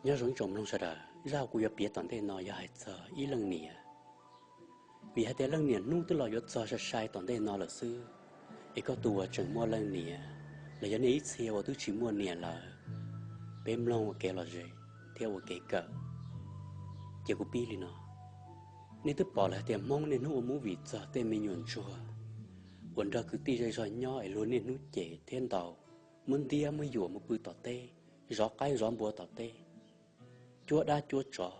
Nyob zoo ib tsoom mloog sawv daws, zaj kuv yuav piav tom ntej no yog hais txog ib leej niam. Vim hais tias leej niam hnub twb los yuav txog sai sai tom ntej no lawm xwb, es koj tus uas tseem muaj leej niam, los yog nej ib txhia uas twb tsis muaj niam lawm, peb mloog ua kev lom zem thiab ua kev kawm. Ces kuv pib li no: Nej twb pom lawm hais tias Hmoob niaj hnub ua movie txog tej me nyuam ntsuag uas nrog kwv tij zej zog nyob es luag niaj hnub cem thiab ntaus, muab ntiab muab yuam mus pw tom teb, zov qaib zov npua tom teb, cuab dab cuab tsov,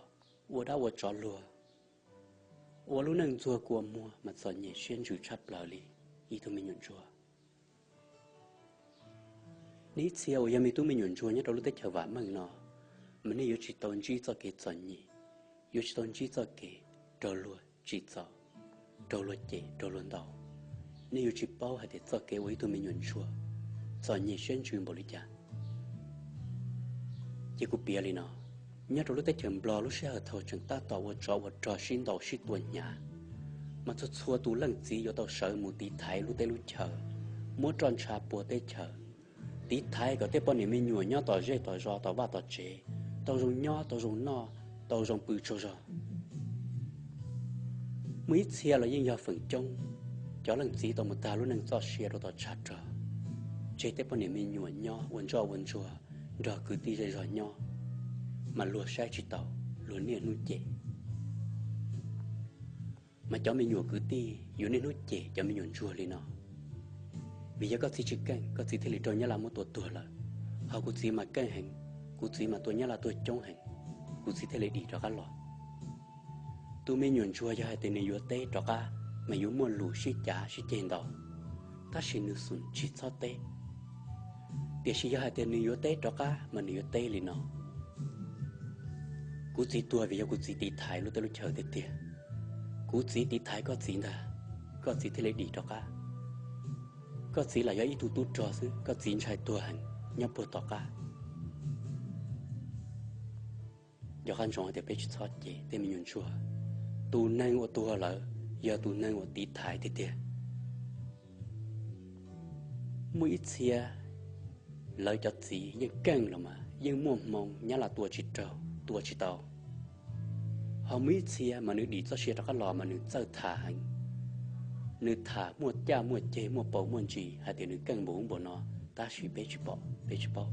ua dab ua tsov luag, ua lub neej ntxuag kua muag mas txom nyem siab ntsws tshaj plaws li ib tug me nyuam ntsuag. Nej ib txhia uas yog me tub me nyuam ntsuag nyob rau lub teb chaws vam meej no, mas nej yuav tsis tau ntsib txoj kev txom nyem, yuav tsis tau ntsib txoj kev raug luag tsim txom, raug luag cem, raug luag ntaus. Nej yuav tsis paub hais tias txoj kev ua ib tug me nyuam ntsuag txom nyem siab ntsws npaum li cas. Ces kuv piav li no: Nyob rau lub teb chaws Nplog lub sij hawm thaum tseem tab tom ua tsov ua rog sib ntaus sib tua hnyav, mas txhua txhua tus leej txiv yuav tau sawv mus tiv thaiv lub teb lub chaw, muab roj ntsha pua teb chaws, tiv thaiv kom tej poj niam me nyuam nyob tom zej tom zos tom vaj tom tsev tau zoo nyob tau zoo noj, tau zoo pw tsaug zog. Muaj ib txhia los yeej yog feem coob, cov leej txiv tau mus tag lub neej txoj sia rau tom tshav rog, tseg tej poj niam me nyuam nyob ua ntsoj ua ntsuag nrog kwv tij zej zog nyob, mas luag saib tsis taus, luag niaj hnub cem. Mas cov me nyuam kwv tij yuav niaj hnub cem cov me nyuam ntsuag li no, vim yog koj txiv tsis keej, koj txiv thiaj li raug nyab laj muab tua tuag lawm. Ho kuv txiv mas keej heev, kuv txiv mas tua nyab laj tuag coob heev, kuv txiv thiaj li dim rov qab los. Tus me nyuam ntsuag yog hais tias nws yuav teb rov qab mas yuav muaj lus sib cav sib ceg ntau, tab sis nws xum tsis txhob teb. Tiam sis yog hais tias nws yuav teb rov qab mas nws yuav teb li no: Kuv txiv tuag vim yog kuv txiv tiv thaiv lub teb lub chaw tiag tiag. Kuv txiv tiv thaiv koj txiv ntag, koj txiv thiaj li dim rov qab. Koj txiv lam yog ib tug tub rog xwb, koj txiv ntshai tuag heev nyob puag tom qab. Nco qab ntsoov hais tias peb tsis txhob cem tej me nyuam ntsuag. Tus neeg uas tuag lawm yog tus neeg uas tiv thaiv tiag tiag. Muaj ib txhia lawv cov txiv yeej keej los mas yeej muaj hmoo, nyab laj tua tsis raug, tua tsis tau. Ho muaj ib txhia mas nws dim txoj sia rov qab los mas nws txawj tham heev. Nws tham muaj caj muaj ceg, muaj paus muaj ntsis hais tias nws keej npaum ub npaum no, tab sis peb tsis pom, peb tsis paub.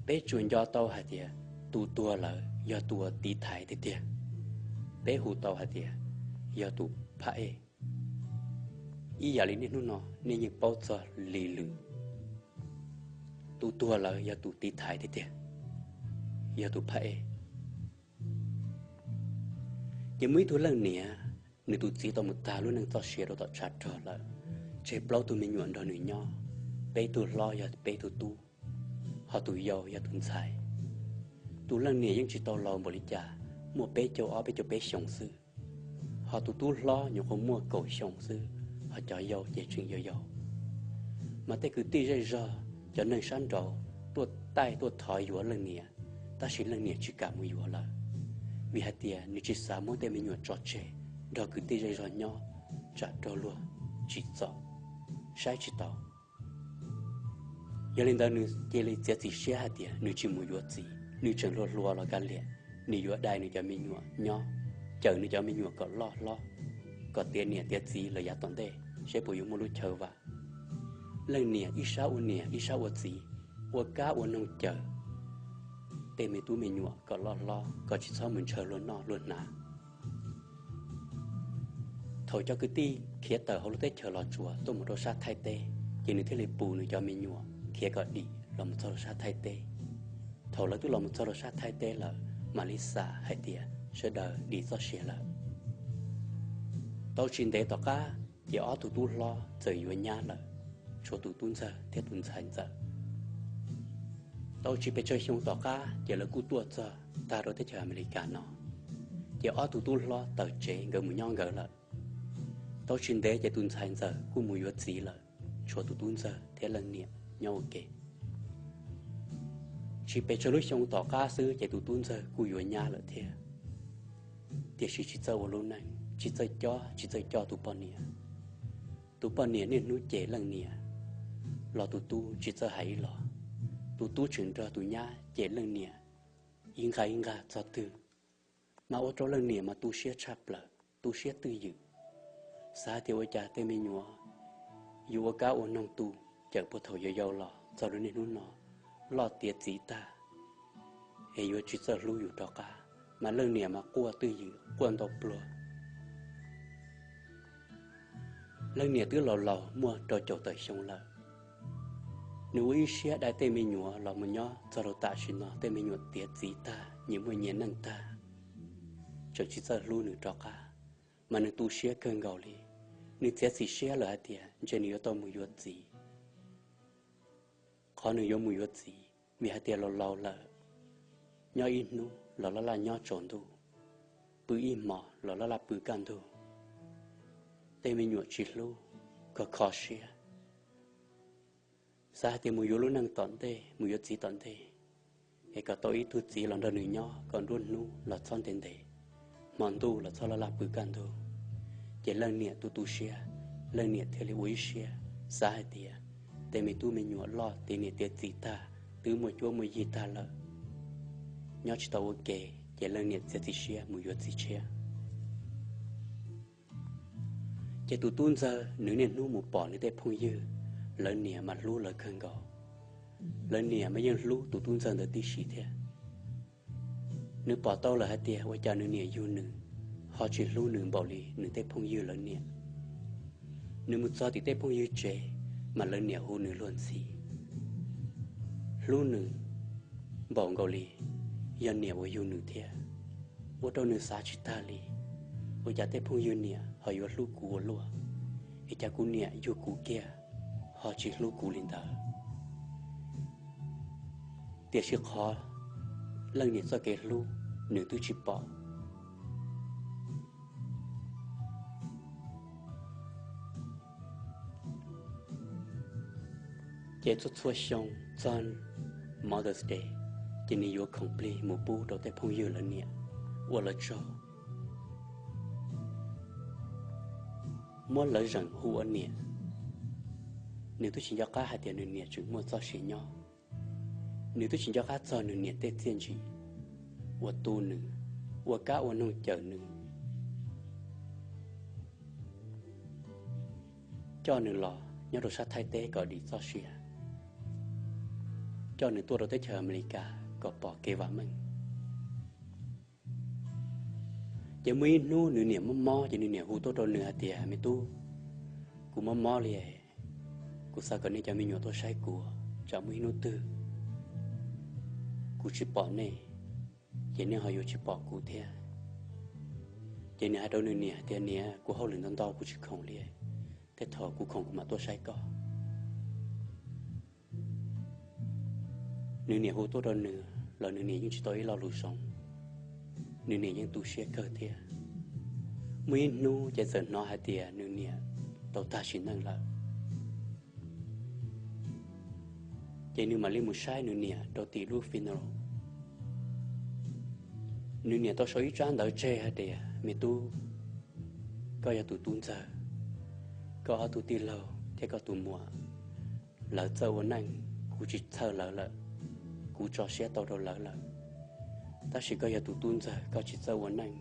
Peb tsuas nco tau hais tias tus tuag lawm yog tus uas tiv thaiv tiag tiag. Peb hu tau hais tias yog tus phab ej. Ib yam li niaj hnub no nej yeej paub txog li lwm, tus tuag lawm yog tus tiv thaiv tiag tiag, yog tus phab ej. Ces muaj ib tug leej niam, nws tus txiv tau mus tag lub neej txoj sia rau tom tshav rog lawm, tseg plaub tug me nyuam nrog nws nyob, peb tug hlob yog peb tug tub, ho tus yau yog tus ntxhais. Tus leej niam yeej tsis tau laus npaum li cas, muaj peb caug ob peb caug peb xyoos xwb, ho tus tub hlob nyuam qhuav muaj kaum xyoo xwb, ho cov yau ces tseem yau yau. Mas tej kwv tij zej zog, cov neeg sab nraud tuaj taij tuaj thov yuav leej niam, tab sis leej niam tsis kam mus yuav lawm, vim hais tias nws tsis xav muab tej me nyuam tso tseg nrog kwv tij zej zog nyob, tsam raug luag tsim txom, saib tsis taus. Yog li ntawd nws cia li txiav txim siab hais tias nws tsis mus yuav txiv, nws tseem hluas hluas los kav liam, nws yuav dai nws cov me nyuam nyob, cawm nws cov me nyuam kom loj hlob, kom tiav niam tiav txiv lawm yav tom ntej seb puas yuav muaj lub chaw vam. Leej niam ib sab ua niam ib sab ua txiv, ua kab ua noog cawm tej me tub me nyuam kom loj hlob, kom tsis txhob mus ntshaw luag noj luag hnav. Thaum cov kwv tij khiav tawm hauv lub teb chaws Los Tsuas tuaj mus rau sab Thaib teb, ces nws thiaj li pus nws cov me nyuam khiav kom dim los mus txog rau sab Thaib teb. Thaum lawv twb los mus txog rau sab Thaib teb lawm, mam li xam hais tias sawv daws dim txoj sia lawm. Tau tsis ntev tom qab ces ob tug tub hlob txawm yuav nyab lawm, tshuav tus tub ntxawg thiab tus ntxhais ntxawm. Tau tsis pes tsawg xyoo tom qab ces lawv kuj tuaj txog tag rau teb chaws Amelikas no, ces ob tug tub hlob tawm tsev nkawd mus nyob nkawd lawm. Tau tsis ntev ces tus ntxhais ntxawm kuj mus yuav txiv lawm, tshuav tus tub ntxawg thiab leej niam nyob ua ke. Tsis pes tsawg lub xyoo tom qab xwb ces tus tub ntxawg kuj yuav nyab lawm thiab. Tiam sis tsis txawj ua lub neej, tsis txawj cob tsis txawj coj tus poj niam. Tus poj niam niaj hnub cem leej niam, los tus tub tsis txawj hais ib los. Tus tub tseem nrog tus nyab cem leej niam, ib nqag ib nqag txog twg, mas ua rau leej niam mas tu siab tshaj plaws, tu siab twj ywm, xav hais tias ua cas tej me nyuam yuav ua kab ua noog tu, cawm puag thaum yau yau los txog rau niaj hnub no, loj tiav txiv tag, es yuav tsis txawj hlub yus rov qab, mas leej niam mas quaj twj ywm quaj ntau pluag. Leej niam twb laus laus muaj rau caum tawm xyoo lawm, nws ua ib siab dai tej me nyuam los mus nyob txog rau tam sim no tej me nyuam tiav txiv tag, nyias muaj nyias neej tag, tseem tsis txawj hlub nws rov qab, mas nws tu siab kawg nkaus li. Nws txiav txim siab lawm hais tias ntshe nws yuav tau mus yuav txiv. Qhov nws yuav mus yuav txiv vim hais tias laus laus lawm, nyob ib hnub los laj laj nyob tsaus ntuj, pw ib hmos los laj laj pw kaj ntug, tej me nyuam tsis hlub, kho kho siab. Xav hais tias mus yuav lub neej tom ntej, mus yuav txiv tom ntej, es kom tau ib tug txiv los nrog nws nyob kom nruab hnub los txhob ntev ntev, hmo ntuj los txhob laj laj pw kaj ntug. Ces leej niam tu tu siab, leej niam thiaj li ua ib siab xav hais tias tej me tub me nyuam loj tiav niam tiav txiv tag, twb muaj cuab muaj yig tag lawm, nyob tsis tau ua ke, ces leej niam txiav txim siab mus yuav txiv tshiab. Ces tus tub ntxawg nws niaj hnub mus pom nws tej phooj ywg, lawv niam mas hlub lawv kawg nkaus. Lawv niam mas yeej hlub tus tub ntxawg ntawd tib si thiab. Nws pom tau lawm hais tias ua cas nws niam yug nws ho tsis hlub nws npaum li nws tej phooj ywg lawv niam. Nws mus txog tim tej phooj ywg tsev, mas lawv niam hu nws luag ntxhi, hlub nws npaum nkaus li yog niam uas yug nws thiab. Ua rau nws xav tsis tag li, ua cas tej phooj ywg niam ho yuav hlub kuv ua luaj, es cas kuv niam yug kuv kiag ho tsis hlub kuv li ntawd. Tiam sis qhov leej niam txoj kev hlub nws twb tsis pom. Ces txhua txhua xyoo txog Mother's Day, ces nws yuav khoom plig mus pub rau tej phooj ywg lawv niam ua lawv tsaug, muab lawv zeem hu ua niam. Nws twb tsis nco qab hais tias nws niam tseem muaj txoj sia nyob. Nws twb tsis nco qab txog nws niam tej txiaj ntsim uas tu nws, ua kab ua noog cawm nws, coj nws los nyob rau sab Thaib teb kom dim txoj sia, coj nws tuaj rau teb chaws Amelikas kom pom kev vam meej. Ces muaj ib hnub nws niam mob mob ces nws niam hu tuaj rau nws hais tias, me tub, kuv mob mob li, kuv xav kom nej cov me nyuam tuaj saib kuv, tsam muaj ib hnub twg kuv tsis pom nej, ces nej ho yuav tsis pom kuv thiab. Ces nws hais rau nws niam tias, niam, kuv hauj lwm ntau ntau kuv tsis khoom li, tej thaum kuv khoom kuv mam tuaj saib koj. Nws niam hu tuaj rau nws los nws niam yeej tsis tau ib lo lus zoo, nws niam yeej tu siab kawg thiab. Muaj ib hnub ces txawm hnov hais tias nws niam tau tag sim neej lawm. Ces nws mam li mus saib nws niam rau tim lub funeral. Nws niam tau sau ib tsab ntawv tseg hais tias, me tub, koj yog tus tub ntxawg, koj ob tug tij laug thiab koj tus muam, lawv txawj ua neej, kuv tsis txhawj lawv lawm, kuv tso siab tau rau lawv lawm. Tab sis koj yog tus tub ntxawg, koj tsis txawj ua neej,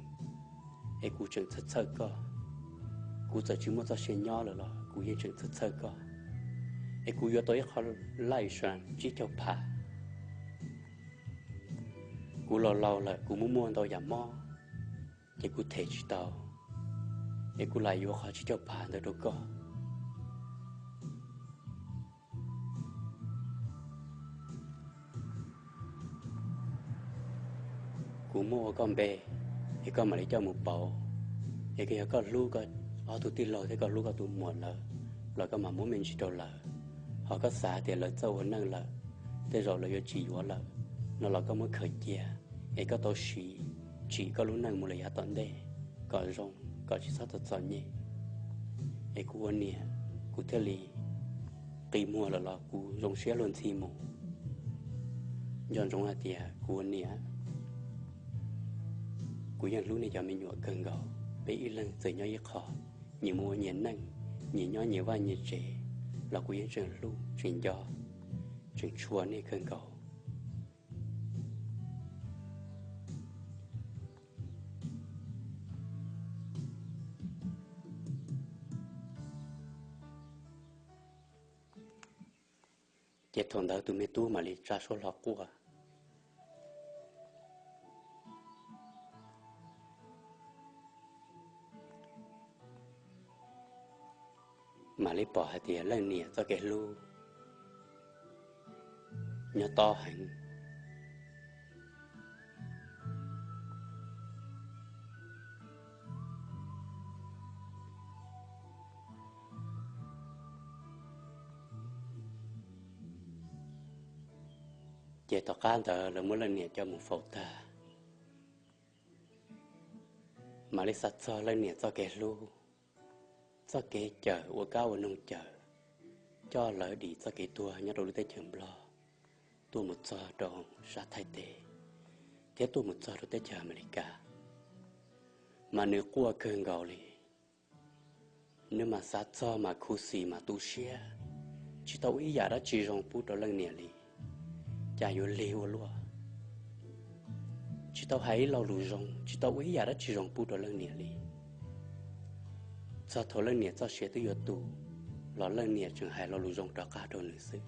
es kuv tseem txhawj txhawj koj. Kuv txawm tsis muaj txoj sia nyob lawm los kuv yeej tseem txhawj txhawj koj. Es kuv yuav tau ib qho life insurance tsib caug phav. Kuv laus laus lawm, kuv muaj muaj ntau yam mob, ces kuv them tsis tau, es kuv lam yuav qhov tsib caug phav ntawd rau koj. Kuv muab ua koj npe, es koj mam li coj mus pauv. Es yog koj hlub koj ob tug tij laug thiab koj hlub koj tus muam lawm, los koj mam muab me ntsis rau lawv. Ho koj xav tias lawv txawj ua neej lawm, tej zaum lawv yuav tsis yuav lawm no los koj muab khaws cia, es koj tau siv tsim koj lub neej mus lawm yav tom ntej kom zoo, kom tsis txhob txom txom nyem. Es kuv ua niam, kuv thiaj li qi muag lawm los kuv zoo siab luag ntxhi mus. Nco ntsoov hais tias kuv ua niam, kuv yeej hlub nej cov me nyuam kawg nkaus. Peb ib leeg txawm nyob ib qho, nyias mus ua nyias neej, nyias nyob nyias vaj nyias tsev, los kuv yeej tseem hlub tseem nco, tseem tshua nej kawg nkaus. Ces thaum ntawd tus me tub mam li tsa suab hlo quaj, mam li pom hais tias leej niam txoj kev hlub nyob tob heev. Ces tom qab ntawd lawv muab leej niam coj mus faus tag, mam li xav txog leej niam txoj kev hlub, txoj kev cawm ua kab ua noog cawm, coj lawv dim txoj kev tuag nyob rau lub teb chaws Nplog tuaj mus txog rau sab Thaib teb, thiab tuaj mus txog rau teb chaws Amelikas, mas nws quaj kawg nkaus li. Nws mas xav txog mas khuv xim mas tu siab, tsis tau ua ib yam dab tsi zoo pub rau leej niam li. Cas yuav lig ua luaj, tsis tau hais ib lo lus zoo, tsis tau ua ib yam dab tsi zoo pub rau leej niam li. Txog thaum leej niam txoj sia twb yuav tu los leej niam tseem hais lo lus zoo rov qab rau nws xwb.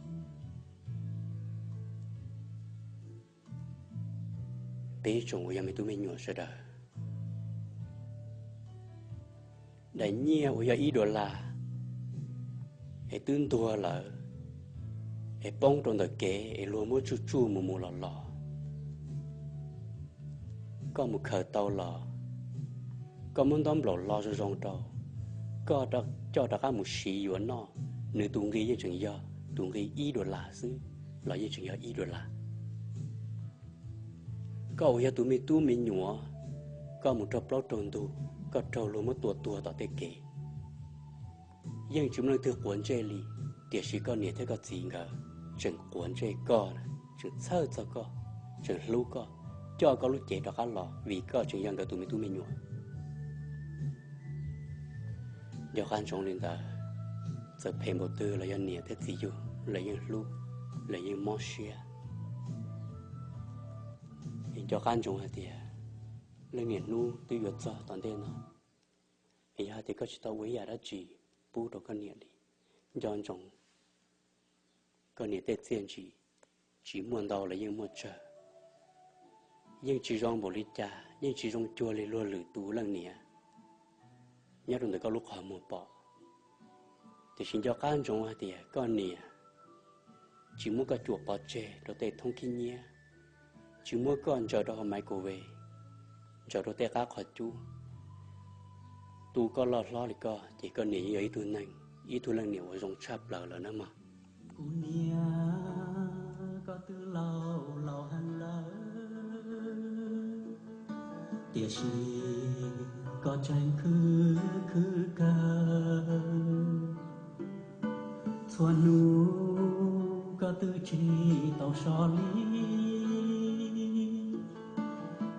Peb tsoom uas yog me tub me nyuam sawv daws, daim nyiaj uas yog ib dollar es twb ntuag lawm, es poob rau ntawm kev es luag muab tsuj tsuj mus mus los los, koj mus khaws tau los, koj muab ntaub nplaum lo zoo zoo rau, koj coj rov qab mus siv yuav noj, nws tus nqi yeej tseem yog tus nqi ib dollar xwb, los yeej tseem yog ib dollar. Koj uas yog tus me tub me nyuam, koj mus raug plaub raug ntug, koj raug luag muab tua tuag tom tej kev, yeej tsis muaj leej twg quav ntsej li, tiam sis koj niam thiab koj txiv nkawd tseem quav ntsej koj, tseem txhawj txog koj, tseem hlub koj, coj koj lub cev rov qab los vim koj tseem yog nkawd tus me tub me nyuam. Nco qab ntsoov li ntawd, txawm phem npaum twg los yog niam thiab txiv yug, lawv yeej hlub, lawv yeej mob siab. Nco qab ntsoov hais tias leej niam hnub twb yuav txog tom ntej no, es yog hais tias koj tsis tau ua ib yam dab tsi pub rau koj niam li, nco ntsoov koj niam tej txiaj ntsim, tsis muaj ntau los yeej muaj tsawg. Yeej tsis zoo npaum li cas, yeej tsis zoo cuag li luag lwm tus leej niam nyob rau ntawm koj lub qhov muag pom. Tiam sis nco qab ntsoov hais tias koj niam tsis muab koj cuam pov tseg rau tej thoob khib nyiab, tsis muab koj ntsaws rau hauv microwave, ntsaws rau tej qab qhov cub, tu koj loj hlob li koj, ces koj niam yeej yog ib tug neeg, ib tug leej niam uas zoo tshaj plaws lawm nawb mog. Kuv niam, koj twb laus laus heev lawm, tiam sis koj tseem khwv khwv kawg. Txhua hnub koj twb tsis tau so li,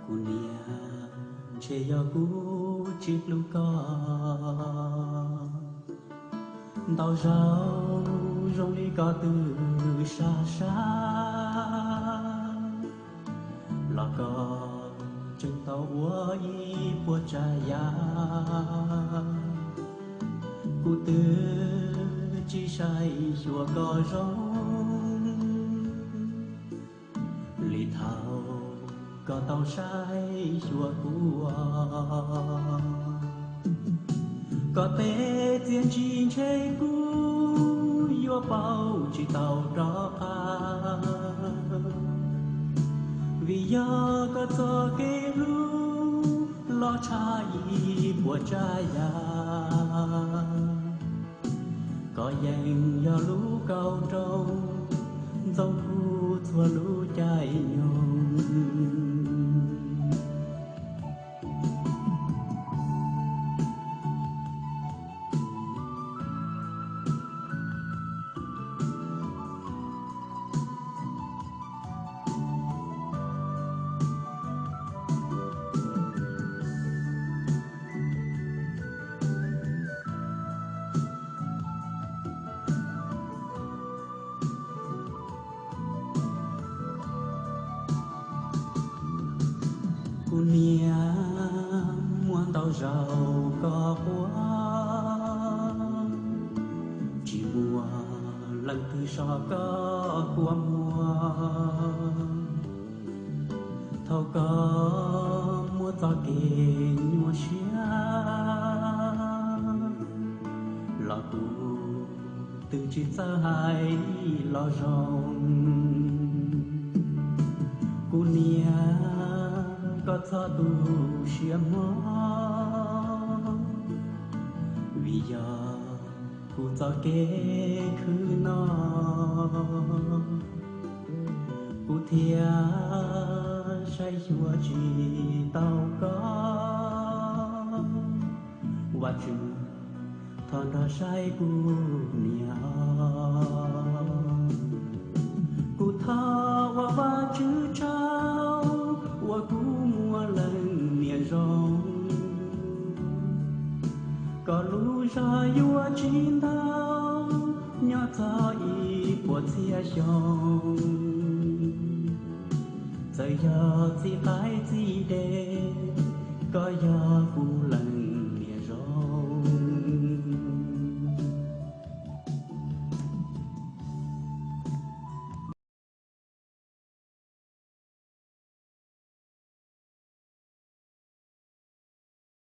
kuv niam, ntshe yog kuv tsis hlub koj. Ntau zaus zoo li koj twb sab sab, los koj tseem tau ua ib puas tsav yam. Kuv twb tsis saib xyuas koj zoo li thaum koj tau saib xyuas kuv. Koj tej txiaj ntsig ntshe kuv yuav pauv tsis tau rov qab, vim yog koj txoj kev hlub los tshaj ib puas tsav yam. Koj yeej yog lub kaum nroog ntxoov kuv txhua lub caij nyoog. Kuv niam, muaj ntau zaus koj quaj, tsis muaj leej twg so koj kua muag. Thaum koj muaj txoj kev nyuaj siab los kuv twb tsis txawj hais los zoo. Kuv niam, koj txhob tu siab hmo, vim yog kuv txoj kev khwv no, kuv thiaj saib xyuas tsis tau koj. Vajtswv, thov nrog saib kuv niam. Kuv thov ua Vajtswv tsaug uas kuv muaj leej niam zoo. Koj lub zog yuav tsis ntau, nyob txog ib puas txhiab xyoo. Txawm yog txij qaib txij dej, koj yog kuv leej